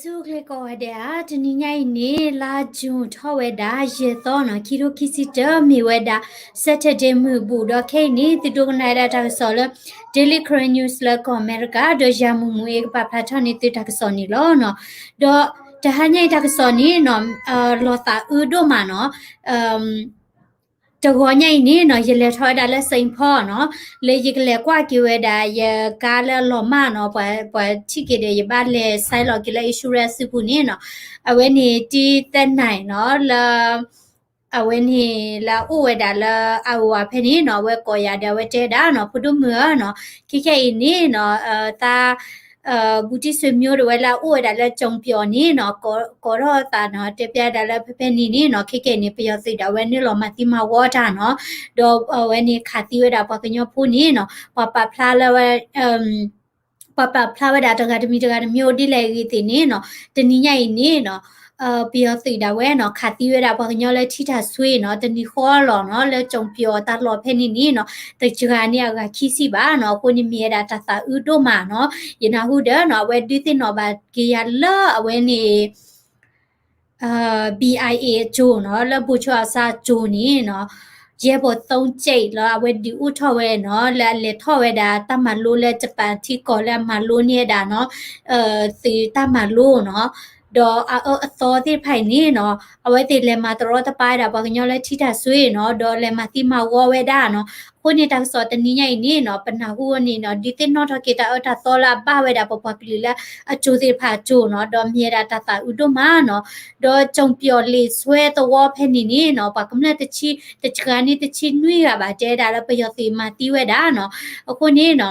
ဆူၣ်ချ့ကိးဂၤဒဲးဧါ, တနံၤညါအံၤန့ၣ် လါယူၤထီၣ်ဝဲဒၣ် ယဲၢ်သီနီၤ, ခံထိခံဆံတၢ မ့ၢ်ဝဲဒၣ် Saturday မုၢ်ဘူး, ဒီးခဲအံၤန့ၣ် သုဒိကနၣ်ဝဲဒၣ်တၢ်ကစီၣ်လၢ Daily Karen News လၢကီၢ်အမဲရကၤ, ဒီးယၤမုၢ်မုၢ်အ့ ကပာ်ဖျါထီၣ်န့ၢ်သုတၢ်ကစီၣ်န့ၣ်လီၤနီၤ. ဒီးတဟါညါအံၤတၢ်ကစီၣ်န့ၣ်နီၤ, လီၤသးအုးဒိၣ်မးနီၤ, um တဂီၤညါအံၤန့ၣ်နီၤ, ယလဲၤထီၣ်ဝဲဒၣ်လၢ Saint Paul နီၤ, လၢယကလဲၤကွၢ်က့ၤဝဲဒၣ် ယကါလၢအလီၤမၢ်နီၤ, ပှၤ ပှၤထံၣ်က့ၤဒီး ယဘၣ်လဲၤဆဲးလီၤက့ၤလၢ insurance စုပူၤန့ၣ်နီၤ, အဝဲန့ၣ် တံသဲနၢ်နီၤ, လၢ အဝဲန့ၣ်လၢအအိၣ်ဝဲဒၣ်လၢ Iowa ဖဲန့ၣ်နီၤ, အဝဲကိးယၤဒီး အဝဲတဲဒၣ်နီၤ, ဖိဒိၣ်မုၣ်ဧၢနီၤ, ခဲခဲအံၤန့ၣ်နီၤ, သး ဘူးတံၢ်ဆွေမျိုး ဒီးဝဲလၢအအိၣ်ဝဲဒၣ်လၢ ကၠုံပျီၤ န့ၣ်နီၤ, ကိးထီၣ်သးနီၤ, တဲပျဲဒၣ်လၢဖဲဖဲန့ၣ်န့ၣ်နီၤ, ခဲခဲအံၤန့ၣ် ပယီၤသုးဒၣ်ဝဲနုာ်လီၤမၤသံမၤဝီတၢ်နီၤ, ဒီးအဝဲန့ၣ်ခးသံဝဲဒၣ်ပှၤကညီဖိန့ၣ်နီၤ, ပှၤပာ်ဖျါလၢဝဲ ပှၤပာ်ဖျါဝဲဒၣ်တဂၤတမံၤတဂၤတမံၤအိၣ်ဒ်လဲၣ်အဂ့ၢ်သ့ၣ်န့ၣ်နီၤ, တနံၤညါအံၤန့ၣ်နီၤ, ပယီၤသုးဒၣ်ဝဲနီၤ, ခးသံဝဲဒၣ်ပှၤကညီလၢထံထၣ်ဆွ့နီၤ, တနံၤဃီလီၤနီၤ, လၢကၠုံပျီၤတၢ်လီၢ်ဖဲန့ၣ်န့ၣ်နီၤ, တစှၤန့ၣ်အဂၤခံဆံဘၣ်နီၤ, အဃိန့ၣ်မ့ၢ်ဝဲဒၣ်တၢ်သးအုးဒိၣ်မးနီၤ, ယနၢ်ဟူဒီးနီၤ, အဝဲဒုးသ့ၣ်နီၣ်ဘၣ်က့ၤယၤလၢအဝဲန့ၣ် BIA အကၠိၤနီၤ, လၢဘိးဆိအစါကၠိၤန့ၣ်နီၤ, ရဲဘော်သုံးကျိပ် လၢအဝဲဒုးအိၣ်ထီၣ်ဝဲနီၤ, လၢအလဲၤထီၣ်ဝဲဒၣ်တၢ်မၤလိလၢ Japan ထံကီၢ်လၢအမၤလိန့ၢ်ဝဲဒၣ်နီၤ, သုးတၢ်မၤလိနီၤ, ဒီးအအၢအသီသ့ၣ်တဖၣ်အံၤန့ၣ်နီၤ, အဝဲသ့ၣ်လဲၤမၤတရီတပါဝဲဒၣ်ပှၤကညီလၢထံထၣ်ဆွ့နီၤ, ဒီးလဲၤမၤသံမၤဝီဝဲဒၣ်နီၤ, အဃိန့ၣ်တၢ်ကစီၣ်တနံၤညါအံၤန့ၣ်နီၤ, ပနၢ်ဟူန့ၣ်နီၤ, ဒုးသ့ၣ်နီၣ်ထီၣ်က့ၤတၢ်အၢတၢ်သီလၢအဘၣ်ဝဲဒၣ်ပပှၤကလုာ်လၢအကၠိၤသ့ၣ်တဖၣ်အကၠိၤနီၤ, ဒီးမ့ၢ်ဝဲဒၣ်တၢ်သးအုးဒိၣ်မးနီၤ, ဒီးကၠုံပျီၤလံာ်ဆွဲသဝီဖဲန့ၣ်န့ၣ်နီၤ, ပှၤကမျၢၢ်တဆံ, တစှၤန့ၣ်တဆံနွံဂၤဘၣ်, တဲဒၣ်လၢပယီၤသုးမၤသံဝဲဒၣ်နီၤ, အဃိန့ၣ်နီၤ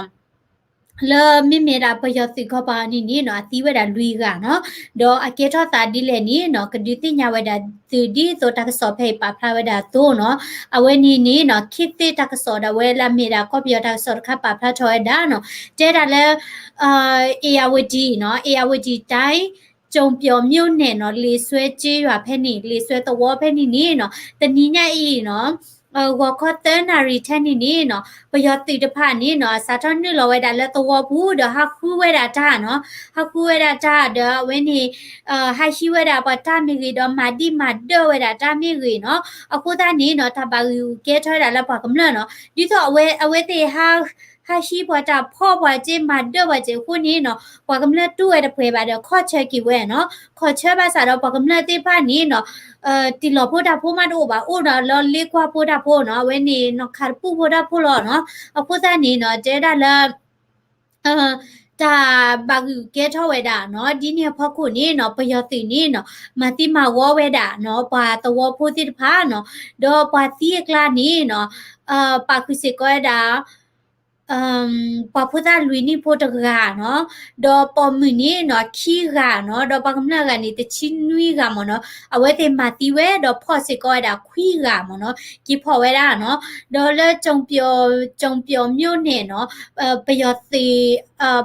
လၢမ့မ့ၢ်ဒၣ်ပယီၤသုးခီပၤန့ၣ်န့ၣ်နီၤ, အသံဝဲဒၣ်လွံၢ်ဂၤနီၤ, ဒီးအကဲထီၣ်သးဒ်လဲၣ်န့ၣ်နီၤ, ကဒုးသ့ၣ်ညါဝဲဒၣ်သုးဒ်သိးတၢ်ကစီၣ်ဖဲအံၤပာ်ဖျါဝဲဒၣ်အသိးနီၤ, အဝဲန့ၣ်န့ၣ်နီၤ, ခေတ်သစ်တၢ်ကစီၣ်ဒၣ်ဝဲလၢအမ့ၢ်ဒၣ်ကီၢ်ပယီၤတၢ်ကစီၣ်တခါပာ်ဖျါထီၣ်ဝဲဒၣ်နီၤ, တဲဒၣ်လၢ အ့ၣ်ယၣ်ဝတံၤနီၤ, အ့ၣ်ယၣ်ဝတံၤတၢ် ကၠုံပျီၤမိၢ်နဲၣ်နီၤ, လံာ်ဆွဲစ့ယွၤဖဲန့ၣ်, လံာ်ဆွဲသဝီဖဲန့ၣ်န့ၣ်နီၤ, တနံၤညါအံၤနီၤ, ဂီၤခီသၢနၣ်ရံၣ်ထဲန့ၣ်န့ၣ်နီၤ, ပယီၤသုးတဖၣ်န့ၣ်နီၤ, စးထီၣ်နုာ်လီၤဝဲဒၣ်လၢသဝီပူၤ ဒီးဟးဃုဝဲဒၣ်တၢ်နီၤ, ဟးဃုဝဲဒၣ်တၢ် ဒီးအဝဲန့ၣ် ဟးဟံးဝဲဒၣ်ပှၤတၢ်မ့ၢ်ဂ့ၤ ဒီးမၤဒံၣ်မၤဒၢၣ်ဝဲဒၣ်တၢ်မ့ၢ်ဂ့ၤနီၤ, အဃိသတးန့ၣ်နီၤ, တၢ်ဘၣ်ဂံာ်ဂူာ်ကဲထီၣ်ဝဲဒၣ်လၢပှၤကမျၢၢ်နီၤ, ဒ်သိးအဝဲသ့ၣ် ဟးဟံးပှၤတၢ်ဖီၣ်ပှၤစ့ မၤဒၢၣ်ပှၤစ့အဃိန့ၣ်နီၤ, ပှၤကမျၢၢ်တူၢ်ဝဲတပှဲၤဘၣ်ဒီး ခီၣ်ဆၢက့ၤဝဲနီၤ, ခီၣ်ဆၢဘၣ်ဆၣ်ဒီးပှၤကမျၢၢ်သ့ၣ်တဖၣ်န့ၣ်နီၤ, တံၢ်လီၤဖိတၢ်ဖိမးတအိၣ်ဘၣ်, အိၣ်ဒီးလၢလ့ကွၢ်ဖိတၢ်ဖိနီၤ, အဝဲန့ၣ်နီၤ ခးတပူၣ်ဖိတၢ်ဖိလီၤနီၤ, အဃိသတးန့ၣ်နီၤ, တဲဒၣ်လၢ တၢ်ဘၣ်ဂံာ်ကဲထီၣ်ဝဲဒၣ်နီၤ, ဒ်န့ၣ်အဖီခိၣ်န့ၣ်နီၤ, ပယီၤသုးန့ၣ်နီၤ, မၤသံမၤဝီဝဲဒၣ်နီၤ, ပှၤသဝီဖိသ့ၣ်တဖၣ်နီၤ, ဒီးပှၤသံအကျါန့ၣ်နီၤ, ပာ်ဃုာ်စ့ၢ်ကီးဝဲဒၣ် ပှၤဖိသၣ်လွံၢ်နံၣ်ဖိတဂၤနီၤ, ဒီးပိာ်မုၣ်န့ၣ်နီၤ ခံဂၤနီၤ, ဒီးပှၤကမျၢၢ်အဂၤန့ၣ် တဆံနွံဂၤမ့ၢ်နီၤ, အဝဲသ့ၣ်မၤသံဝဲ ဒီးဖီၣ်စ့ၢ်ကီးဝဲဒၣ်ခွံဂၤမ့ၢ်နီၤ, က့ၤဖီၣ်ဝဲဒၣ်နီၤ, ဒီးလၢ ကၠုံပျီၤ ကၠုံပျီၤမိၢ်နဲၣ်နီၤ, ပယီၤသုး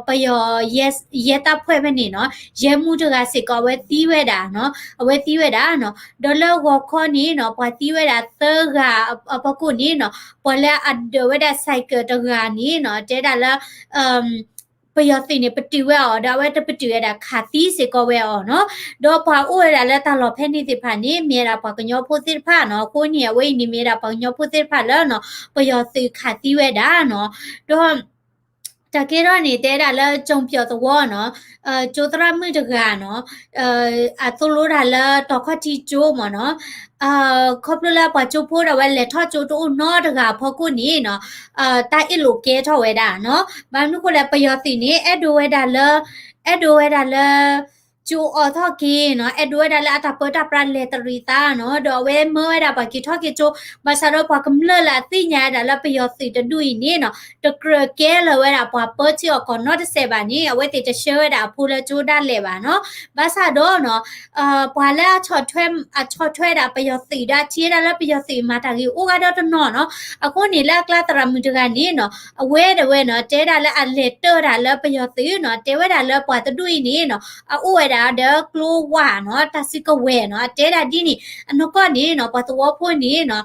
ပယီၤ ရဲ ရဲတပ်ဖွဲ့ဖဲန့ၣ်နီၤ, ရဲမှူးတဂၤစ့ၢ်ကီး အဝဲသံဝဲဒၣ်နီၤ, အဝဲသံဝဲဒၣ်နီၤ, ဒီးလၢဂီၤခီန့ၣ်နီၤ, ပှၤသံဝဲဒၣ်သၢဂၤအဖီခိၣ်န့ၣ်နီၤ, ပှၤလၢအဒၢးဝဲဒၣ် cycle တဂၤန့ၣ်နီၤ, တဲဒၣ်လၢ ပယီၤသုးန့ၣ် ပတုာ်ဝဲအီၤ ဒီးအဝဲတပတုာ်ဝဲဒၣ် ခးသံစ့ၢ်ကီးဝဲအီၤနီၤ, ဒီးပှၤအိၣ်ဝဲဒၣ်လၢတၢ်လီၢ်ဖဲန့ၣ်သ့ၣ်တဖၣ်န့ၣ် မ့ၢ်ဝဲဒၣ်ပှၤကညီဖိသ့ၣ်တဖၣ်နီၤ, အဃိန့ၣ် အဝဲအံၤန့ၣ်မ့ၢ်ဝဲဒၣ်ပှၤကညီဖိသ့ၣ်တဖၣ်လၢနီၤ, ပယီၤသုးခးသံဝဲဒၣ်နီၤ, ဒီး တၢ်ကဲထီၣ်န့ၣ် တဲဒၣ်လၢ ကၠုံပျီၤသဝီနီၤ, ကၠိသရၣ်မုၣ်တဂၤနီၤ, အသိၣ်လိတၢ်လၢတီၤခီၣ်ထံကၠိမ့ၢ်နီၤ, ခီဖျိလၢပှၤကၠိဖိဒီး အဝဲလဲၤထီၣ်ကၠိတအိၣ်နီတဂၤအဖီခိၣ်န့ၣ်နီၤ, တၢ်အ့ၣ်လိာ်ကဲထီၣ်ဝဲဒၣ်နီၤ, ဘၣ်မနုၤဃိလဲၣ် ပယီၤသုးန့ၣ် အဲၣ်ဒိးဝဲဒၣ်လၢ အဲၣ်ဒိးဝဲဒၣ်လၢ ကၠိအိးထီၣ်က့ၤနီၤ, အဲၣ်ဒိးဝဲဒၣ်လၢအတၢ်ပၢတၢ်ပြးလဲၤတရံးသးနီၤ, ဒီးအဝဲမၢဝဲဒၣ်ပှၤက့ၤထီၣ်က့ၤကၠိ, ဘၣ်ဆၣ်ဒီးပှၤကမျၢၢ်လၢအသ့ၣ်ညါဝဲဒၣ်လၢပယီၤသုးတဒူၣ်အံၤန့ၣ်နီၤ, တကြၢးကဲလၢာ်ဝဲဒၣ်ပှၤပၢထံအီၣ်ကီၢ်နီတစဲးဘၣ်န့ၣ် အဝဲသ့ၣ်တဆှၢဝဲဒၣ်အဖိလၢကၠိဒၣ်လဲာ်ဘၣ်နီၤ, ဘၣ်ဆၣ်ဒီးနီၤ ပှၤလၢအဆီၣ်ထွဲ အဆီၣ်ထွဲဒၣ်ပယီၤသုးဒီး အထံၣ်ဝဲဒၣ်လၢပယီၤသုးမၤတၢ်ဂ့ၤအိၣ်ဂၤဒီတနီၤနီၤ, အဃိန့ၣ်လၢအကျါသရၣ်မုၣ်တဂၤန့ၣ်နီၤ, အဝဲဒၣ်ဝဲနီၤ တဲဒၣ်လၢအလဲၤတၢၢ်တၢ်လၢပယီၤသုးနီၤ, တဲဝဲဒၣ်လၢပှၤတဒူၣ်အံၤန့ၣ်နီၤ, အအိၣ်ဝဲဒၣ်ဒီးကျိဝၢ်နီၤ, တၢ်စုကဝဲၤနီၤ, အတဲဒၣ်ဒ်န့ၣ် အနီၢ်ကီၢ်န့ၣ်နီၤ, ပှၤသဝီဖိန့ၣ်နီၤ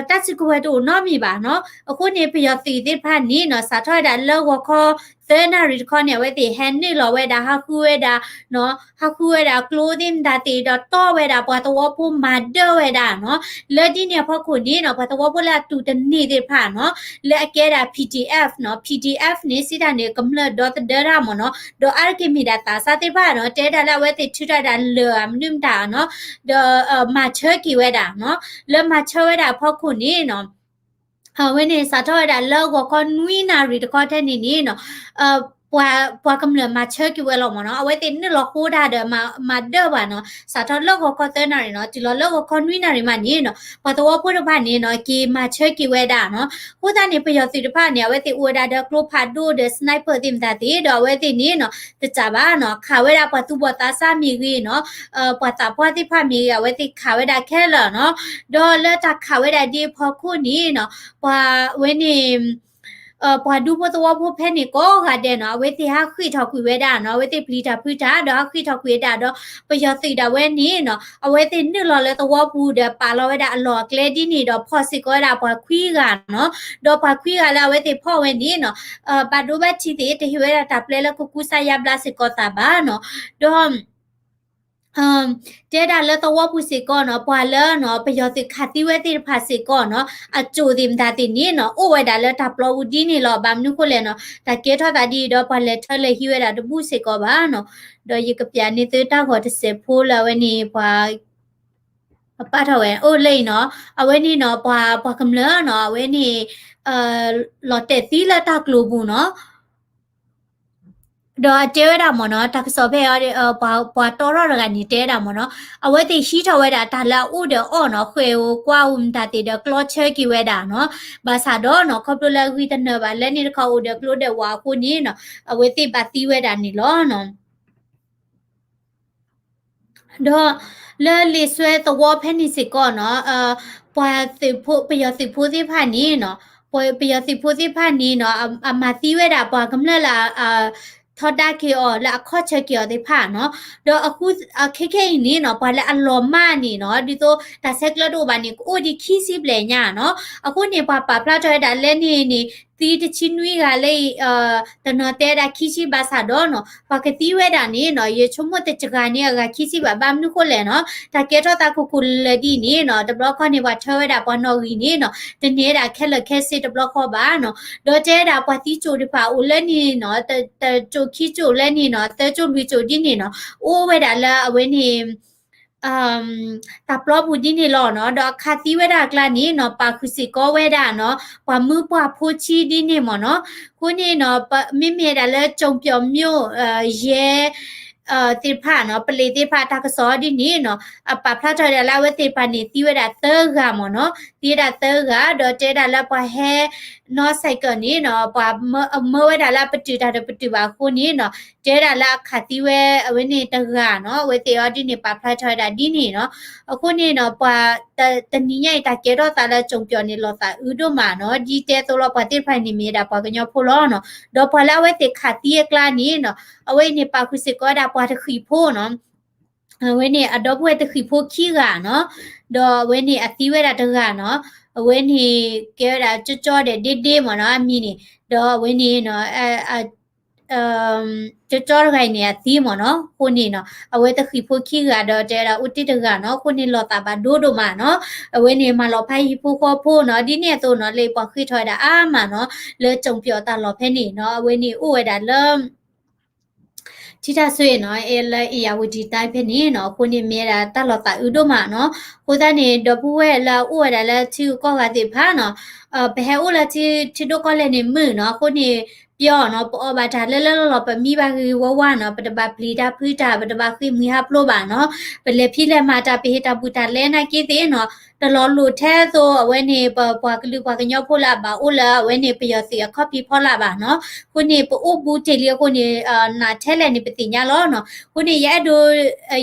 တၢ်စုကဝဲၤတအိၣ်နီတမံၤဘၣ်နီၤ, အဃိန့ၣ် ပယီၤသုးသ့ၣ်တဖၣ်န့ၣ်နီၤ, စးထီၣ်ဝဲဒၣ်လၢဂီၤခီ သၢနၣ်ရံၣ်တခီန့ၣ် အဝဲသ့ၣ်ဟဲနုာ်လီၤဝဲဒၣ် ဟးဃုဝဲဒၣ်နီၤ, ဟးဃုဝဲဒၣ်ကျိသ့ၣ်မတၤသ့ၣ် ဒီးတီၢ်ဝဲဒၣ်ပှၤသဝီဖိမၤဒၢၣ်ဝဲဒၣ်နီၤ. လၢဒ်န့ၣ်အဖီခိၣ်န့ၣ်နီၤ ပှၤသဝီဖိလၢအတူၢ်တန့ၢ်သ့ၣ်တဖၣ်နီၤ လၢအကဲဒၣ် PDF နီၤ, PDF န့ၣ် စံးတၢ်န့ၣ် ကမျၢၢ်ဒီသဒၢတၢ်မ့ၢ်နီၤ, ဒီးအါတက့ၢ်မ့ၢ်ဒၣ်သးစၢ်သ့ၣ်တဖၣ်နီၤ, တဲဒၣ်လၢအဝဲသ့ၣ်ထုးထီၣ်ဝဲဒၣ်လၢၢ်ဧါ မနုၤမတၤနီၤ, ဒီးမၤဆၢက့ၤဝဲဒၣ်နီၤ, လၢမၤဆၢဝဲဒၣ်အဖီခိၣ်န့ၣ်နီၤ အဝဲန့ၣ် စးထီၣ်ဝဲဒၣ်လၢဂီၤခီနွံနၣ်ရံၣ်တခီထဲန့ၣ်န့ၣ်နီၤ, ပှၤ ပှၤကမျၢၢ်မၤဆၢက့ၤဝဲလီၤမ့ၢ်နီၤ, အဝဲသ့ၣ်နုာ်လီၤဃိတၢ်ဒီးမၤဒၢၣ်ဘၣ်နီၤ, စးထီၣ်လၢဂီၤခီသၢနၣ်ရံၣ်နီၤ တုၤလီၤလၢဂီၤခီနွံနၣ်ရံၣ်မးန့ၣ်နီၤ ပှၤသဝီဖိတဖၣ်န့ၣ်နီၤ က့ၤမၤဆၢက့ၤဝဲဒၣ်နီၤ, အဃိသတးန့ၣ် ပယီၤသုးတဖၣ်န့ၣ် အဝဲသ့ၣ်အိၣ်ဝဲဒၣ်ဒီးကျိဖးဒိၣ်ဒီး sniper သ့ၣ်မတၤသ့ၣ် ဒီးအဝဲသ့ၣ်န့ၣ်နီၤ တစၢ်ဘၣ်နီၤ ခးဝဲဒၣ်ပှၤသူၣ်ဘီၣ်သးစၢ်မ့ၢ်ဂ့ၤနီၤ, ပှၤသးပှၢ်သ့ၣ်တဖၣ်မ့ၢ်ဂ့ၤ အဝဲသ့ၣ်ခးဝဲဒၣ်ခဲလၢာ်နီၤ, ဒီးလၢတၢ်ခးဝဲဒၣ်ဒ်အဖီခိၣ်န့ၣ်နီၤ ပှၤဝဲန့ၣ် ပှၤဒူဖိသဝီဖိဖဲန့ၣ်ကိးဂၤဒဲးနီၤ အဝဲသ့ၣ်ဟးဃ့ၢ်ထီၣ်ကွံာ်ဝဲဒၣ်နီၤ, အဝဲသ့ၣ်ပျံၤတၢ်ဖုးတၢ် ဒီးဟးဃ့ၢ်ထီၣ်ကွံာ်ဝဲဒၣ်ဒီး ပယီၤသုးဒၣ်ဝဲန့ၣ်နီၤ အဝဲသ့ၣ်နုာ်လီၤလၢသဝီပူၤဒီးပာ်လီၤဝဲဒၣ်အလီၢ်အကျဲဒ်န့ၣ်ဒီး ဖီၣ်စ့ၢ်ကီးဝဲဒၣ်ပှၤခွံဂၤနီၤ, ဒီးပှၤခွံဂၤလၢအဝဲသ့ၣ်ဖီၣ်ဝဲန့ၣ်နီၤ ဘၣ်ဒိဘၣ်ထံးသ့ၣ် တဟ့ၣ်ဝဲဒၣ်တၢ်ပျဲလၢကကူစါယါဘျါစ့ၢ်ကီးသးဘၣ်နီၤ, ဒီး တဲဒၣ်လၢသဝီပူၤစ့ၢ်ကီးနီၤ ပှၤလၢနီၤ ပယီၤသုးခးသံဝဲသ့ၣ်တဖၣ်စ့ၢ်ကီးနီၤ အစိၣ်သ့ၣ်မတၤသ့ၣ်န့ၣ်နီၤ အိၣ်ဝဲဒၣ်လၢတၢ်ပျီပူၤဒ်န့ၣ်လီၤ. ဘၣ်မနုၤဃိလဲၣ်နီၤ တၢ်ကဲထီၣ်သးဒ်အံၤဒီး ပှၤလဲၤထၢလဲၤဟံးဝဲဒၣ်တဘူၣ်စ့ၢ်ကီးဘၣ်နီၤ, ဒီးယကပျးန့ၢ်သုတၢ်ဂီၤတစဲးဖိလၢအဝဲန့ၣ် ပှၤ ပာ်ထီၣ်ဝဲအိၣ်လၢအံၤနီၤ, အဝဲန့ၣ်နီၤ ပှၤ ပှၤကမျၢၢ်နီၤ အဝဲန့ၣ် လီၤတဲာ်သံလၢတၢ်ကျိၤပူၤနီၤ ဒီးအတဲဝဲဒၣ်မ့ၢ်နီၤ တၢ်ကစီၣ်ဖဲအံၤ ပှၤတီထီၣ်တဂၤန့ၣ် တဲဝဲဒၣ်မ့ၢ်နီၤ အဝဲသ့ၣ်ဟံးထီၣ်ဝဲဒၣ်တၢ်လၢအအိၣ်ဒီးအီၣ်နီၤ ဃဲၤဧိၤကွၢ်ဧိၤမတၤသ့ၣ်ဒီးကျီဆၢက့ၤဝဲဒၣ်နီၤ, ဘၣ်ဆၣ်ဒီးနီၤ ခီဖျိလၢအဂံၢ်တနၢၤဘၣ် လၢန့ၣ်တခီအိၣ်ဒီးကျိဒီးဝးအဃိန့ၣ်နီၤ အဝဲသ့ၣ်ဘၣ်သံဝဲဒၣ်န့ၣ်လီၤနီၤ. ဒီးလၢလံာ်စွဲသဝီဖဲန့ၣ်စ့ၢ်ကီးနီၤ ပှၤသုးဖိ ပယီၤသုးဖိသ့ၣ်တဖၣ်န့ၣ်နီၤ ပယီၤသုးဖိသ့ၣ်တဖၣ်န့ၣ်နီၤ အမၤသံဝဲဒၣ်ပှၤကမျၢၢ်လၢ ထီဒါက့ၤအီၤ လၢအခီၣ်ဆၢက့ၤအီၤသ့ၣ်တဖၣ်နီၤ, ဒီးအခဲခဲအံၤန့ၣ်နီၤ ပှၤလၢအလီၤမၢ်န့ၣ်နီၤ ဒ်သိးတၢ်ဆဲးကျၢတအိၣ်ဘၣ်န့ၣ် ကအိၣ်ဒံးခံဆံဘျဲၣ်ညါနီၤ, အဃိန့ၣ် ပှၤပာ်ဖျါထီၣ်ဝဲဒၣ်လၢန့ၣ်န့ၣ် သံတဆံနွံဂၤလၢအံၤ တနီၤတဲဝဲဒၣ်ခံဆံဘၣ်ဆၣ်ဒီးနီၤ ပှၤကသံဝဲဒၣ်န့ၣ်နီၤ ယဆိကမိၣ်တစှၤန့ၢ်အဂၤခံဆံဘၣ် ဘၣ်မနုၤဃိလဲၣ်နီၤ တၢ်ကဲထီၣ်သးခိၣ်ခိၣ်လၢာ်လၢာ်ဒ်အံၤန့ၣ်နီၤ တဘျီခီန့ၣ် ပှၤထၢဝဲဒၣ်ပှၤနီၣ်ဂံၢ်န့ၣ်နီၤ တန့ၢ်ဝဲဒၣ်ခဲလၢာ်ခဲဆ့တဘျီခီဘၣ်နီၤ, ဒီးတဲဝဲဒၣ်ပှၤသံစိၣ်တဖၣ်အိၣ်လၢန့ၣ်နီၤ တစိၣ်ခံစိၣ်လၢန့ၣ်နီၤ သၢစိၣ်လွံၢ်စိၣ်ဒ်န့ၣ်နီၤ အိၣ်ဝဲဒၣ်လၢအဝဲန့ၣ် တၢ်ပျီပူၤဒ်န့ၣ်လီၤနီၤ, ဒီးအခးသံဝဲဒၣ်အကျါန့ၣ်နီၤ ပာ်ဃုာ်စ့ၢ်ကီးဝဲဒၣ်နီၤ ပှၤမုၢ်ပှၢ်ဖိဆံးဒ်န့ၣ်မ့ၢ်နီၤ, အဃိန့ၣ်နီၤ မ့မ့ၢ်ဒၣ်လၢ ကၠုံပျီၤမျိၣ် ယဲ သ့ၣ်တဖၣ်နီၤ ပလံးသ့ၣ်တဖၣ်တၢ်ကစီၣ်ဒ်န့ၣ်နီၤ အပာ်ဖျါထီၣ်ဝဲဒၣ်လၢအဝဲသ့ၣ်တဖၣ်န့ၣ် သံဝဲဒၣ်သၢဂၤမ့ၢ်နီၤ, သံဝဲဒၣ်သၢဂၤ ဒီးတဲဝဲဒၣ်လၢပှၤဟဲ နီၣ်စဲးကၢၣ်န့ၣ်နီၤ ပှၤမၢဝဲဒၣ်လၢအပတုာ်တၢ်ဒီးပတုာ်ဘၣ်အဃိန့ၣ်နီၤ တဲဝဲဒၣ်လၢအခးသံဝဲအဝဲန့ၣ်တဂၤနီၤ အဝဲသ့ၣ်အီၤဒ်န့ၣ် ပာ်ဖျါထီၣ်ဝဲဒၣ်ဒ်န့ၣ်နီၤ, အဃိန့ၣ်နီၤ ပှၤ တနံၤညါအံၤ တၢ်ကဲထီၣ်သးလၢ ကၠုံပျီၤန့ၣ် လီၤသးအုးဒိၣ်မးနီၤ, ဒ်တဲသိးလီၤ ပှၤသ့ၣ်တဖၣ်န့ၣ်မ့ၢ်ဝဲဒၣ်ပှၤကညီဖိလီၤနီၤ, ဒီးပှၤလၢအဝဲသ့ၣ်ခးသံအကျါန့ၣ်နီၤ အဝဲအံၤန့ၣ် ပာ်ဃုာ်စ့ၢ်ကီးဝဲဒၣ်ပှၤတဃံးဖိနီၤ အဝဲန့ၣ် အဒီပုၢ်ဝဲၢ်တဃံးဖိခံဂၤနီၤ, ဒီးအဝဲန့ၣ်အသံဝဲဒၣ်တဂၤနီၤ, အဝဲန့ၣ် ကဲဝဲဒၣ်ကၠီကၠီဒီးဒ့ဒ့မ့ၢ်နီၤ အမံၤန့ၣ်, ဒီးအဝဲန့ၣ် ကၠီကၠီတဂၤအံၤန့ၣ် အသံမ့ၢ်နီၤ, အဃိန့ၣ်နီၤ အဝဲတဃံးဖိခံဂၤဒီးတဲဝဲဒၣ်အိၣ်တ့ၢ်တဂၤနီၤ, အဃိန့ၣ်လီၤသးဘၣ်ဒိဒိၣ်မးနီၤ, အဝဲန့ၣ်မၤလီၤဖးဟံၣ်ဖိဃီဖိနီၤ, ဒ်န့ၣ်အသိးနီၤ လၢပှၤဃ့ၢ်ထီၣ်ဝဲဒၣ်အါမးနီၤ, လၢကၠုံပျီၤတၢ်လီၢ်ဖဲန့ၣ်နီၤ, အဝဲန့ၣ်အိၣ်ဝဲဒၣ်လၢ ထံထၣ်စွ့နီၤ လၢအ့ၣ်ယၣ်ဝတံၤတၢ်ဖဲန့ၣ်နီၤ, အဃိန့ၣ်မ့ၢ်ဝဲဒၣ်တၢ်လီၤသးအုးဒိၣ်မးနီၤ, အဃိသတးန့ၣ် ဒီပုၢ်ဝဲၢ်လၢအအိၣ်ဝဲဒၣ်လၢထံဂုၤကီၢ်ဂၤသ့ၣ်တဖၣ်နီၤ, ပဟဲအိၣ်လၢထံဒိၣ်ကီၢ်လဲၢ်န့ၣ်မုာ်နီၤ, အဃိန့ၣ် ပျီနီၤ, ပအီၣ်ဘၣ်တၢ်လၢလၢလီၢ်လီၢ် ပမံဘၣ်ဂ့ၤဂ့ၤဝါဝါနီၤ, ပတဘၣ်ပျံၤတၢ်ဖုးတၢ်, ပတဘၣ်ဃ့ၢ်မှံဟးဖျိးဘၣ်နီၤ, ပလဲၤဖံးလဲၤမၤတၢ် ပဟ့ၣ်တၢ်ဘူၣ်တၢ်လဲနာ်က့သ့ၣ်နီၤ, တလီၤလိာ်ထဲသိးအဝဲန့ၣ် ပပှၤကလုာ်ပှၤကညီဖိလၢအဘၣ်အိၣ်လၢအဝဲန့ၣ် ပယီၤသုးအခီၣ်ဖံးဖီလာ်ဘၣ်နီၤ, အဃိန့ၣ် ပအိၣ်ဘူးတ့ၢ်လံအဃိန့ၣ် နးထဲလဲၣ်န့ၣ် ပသ့ၣ်ညါလီၤနီၤ, အဃိန့ၣ် ယအဲၣ်ဒိး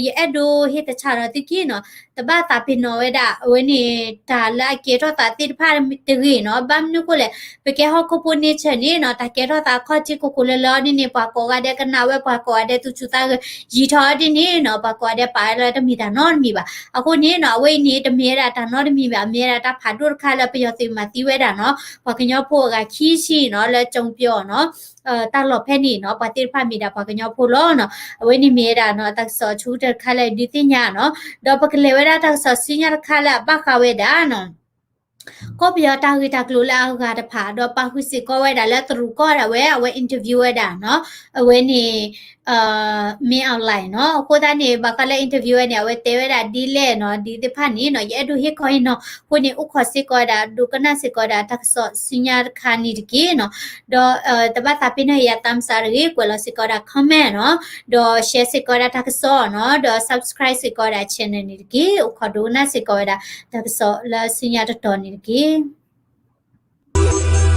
ယအဲၣ်ဒိးဟ့ၣ်တၢ်ဆၢထၢၣ်သုခံနီၤ, တဘၣ်သးပ့ၤနီၣ်ဝဲဒၣ် အဝဲန့ၣ် တၢ်လၢအကဲထီၣ်သးသ့ၣ်တဖၣ်တဂ့ၤနီၤ, ဘၣ်မနုၤဃိလဲၣ် ပကဲဟီၣ်ခိၣ်ဖိန့ဆၢၣ်န့ၣ်နီၤ, တၢ်ကဲထီၣ်သးအခီၣ်ထံးခိၣ်ခိၣ်လၢလၢအီၤဒ်န့ၣ် ပှၤကိးဂၤဒဲးကနၣ်ဝဲ ပှၤကိးဂၤဒဲးသူၣ်ဆူၣ်သးဂဲၤ ယံာ်ထီၣ်အီၤဒ်န့ၣ်နီၤ, ပှၤကိးဂၤဒဲးပာ်ဝဲလၢတမ့ၢ်တၢ်နီတမံၤဘၣ်, အဃိန့ၣ်နီၤ အဝဲအံၤန့ၣ် တမ့ၢ်ဝဲဒၣ်တၢ် နီတမံၤဘၣ် မ့ၢ်ဝဲဒၣ်တၢ်ဖးဒိၣ်တခါလၢပယီၤသုးမၤသံဝဲဒၣ်နီၤ ပှၤကညီဖိအဂၤခံဆံနီၤ လၢကၠိပၠီနီၤ တၢ်လီၢ်ဖဲန့ၣ်နီၤ ပှၤသ့ၣ်တဖၣ်မ့ၢ်ဒၣ်ပှၤကညီဖိလီၤနီၤ အဝဲန့ၣ်မ့ၢ်ဝဲဒၣ်နီၤ တၢ်ကစီၣ်အဆိကတၢၢ်တခါလၢဒုးသ့ၣ်ညါနီၤ ဒီးပကလဲၤဝဲဒၣ်တၢ်ကစီၣ်ဆူညါတခါလၢအဘၣ်ဃးဝဲဒၣ်နီၤ ကီၢ်ပယီၤတၢ်ဂ့ၢ်တၢ်ကျိၤလၢအဂၤတဖၣ် ဒီးပာ်ဃုာ်စ့ၢ်ကီးဝဲဒၣ်လၢတရူးကီၢ်ဒၣ်ဝဲ အဝဲ interview ဝဲဒၣ်နီၤ အဝဲန့ၣ် မင်းအောင်လှိုင် နီၤ အဃိသတးန့ၣ် ဘၣ်ဃးလၢ interview ဝဲန့ၣ် အဝဲတဲဝဲဒၣ်ဒ်လဲၣ်နီၤ ဒ်သ့ၣ်တဖၣ်န့ၣ်နီၤ ယအဲၣ်ဒိးဟ့ၣ်ခီဟ့ၣ်နီၤ အဃိန့ၣ် အိၣ်ခိးစ့ၢ်ကီးဝဲဒၣ် ဒိကနၣ်စ့ၢ်ကီးဝဲဒၣ်တၢ်ကစီၣ်ဆူညါတခါန့ၣ်တက့ၢ်နီၤ ဒီး တဘၣ်သးပ့ၤနီၣ်ယၤ thumbs up တဂ့ၤ ကွဲးလီၤစ့ၢ်ကီးဝဲဒၣ် comment နီၤ ဒီး share စ့ၢ်ကီးဝဲဒၣ်တၢ်ကစီၣ်နီၤ ဒီး subscribe စ့ၢ်ကီးဝဲဒၣ် channel န့ၣ်တက့ၢ် အိၣ်ခိးဒိကနၣ်စ့ၢ်ကီးဝဲဒၣ် တၢ်ကစီၣ်လၢဆူညါတတီၤန့ၣ်တက့ၢ်